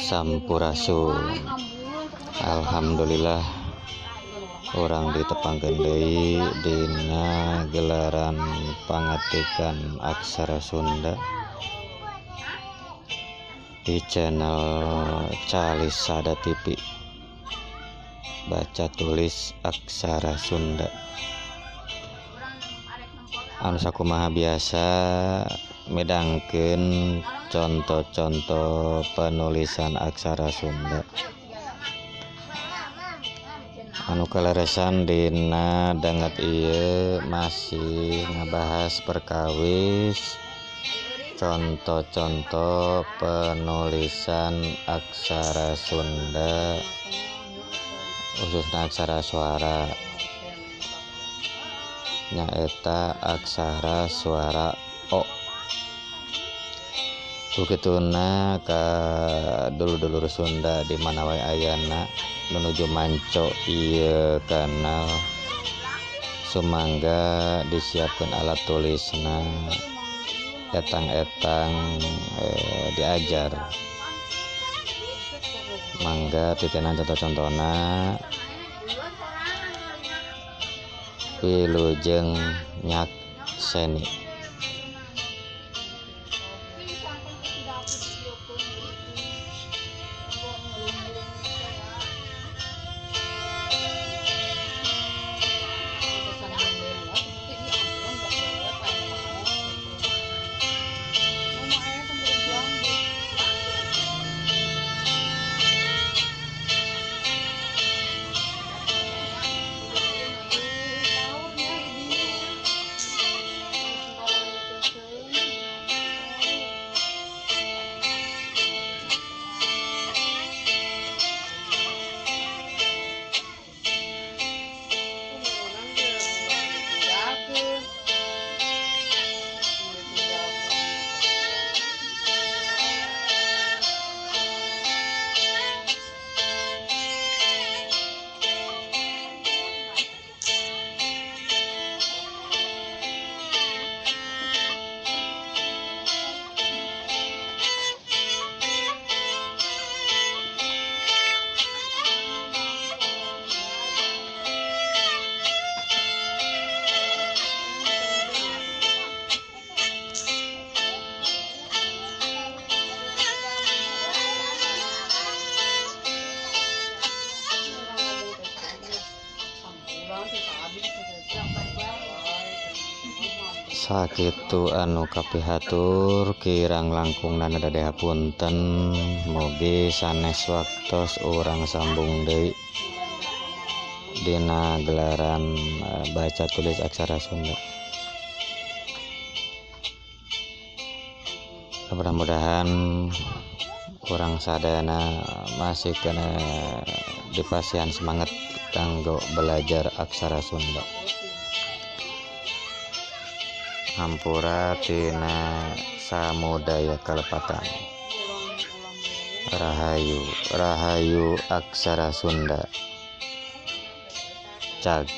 Sampurasun. Alhamdulillah urang ditepangkeun deui dina gelaran pangatikan aksara Sunda di channel Calisada TV. Baca tulis aksara Sunda. Anu sakumaha biasa medangkeun contoh-contoh penulisan aksara Sunda anu kaleresan dina danget ieu masih ngabahas perkawis contoh-contoh penulisan aksara Sunda khususna aksara suara nyaeta aksara suara O. Kukituna ka dulur-dulur Sunda di mana wae ayana menuju manco ieu kanal, sumangga disiapkeun alat tulisna, etang-etang diajar, mangga titenan contoh-contona. Wilujeng nyakseni. Sakitu anu kapihatur kirang langkungna nada punten, mugi sanes waktos urang sambung deui dina gelaran baca tulis aksara Sunda. Mudah-mudahan urang sadayana masih kena dipasihan semangat kanggo belajar aksara Sunda. Hampura tina samudaya kalepatan. Rahayu, rahayu aksara Sunda. Cag.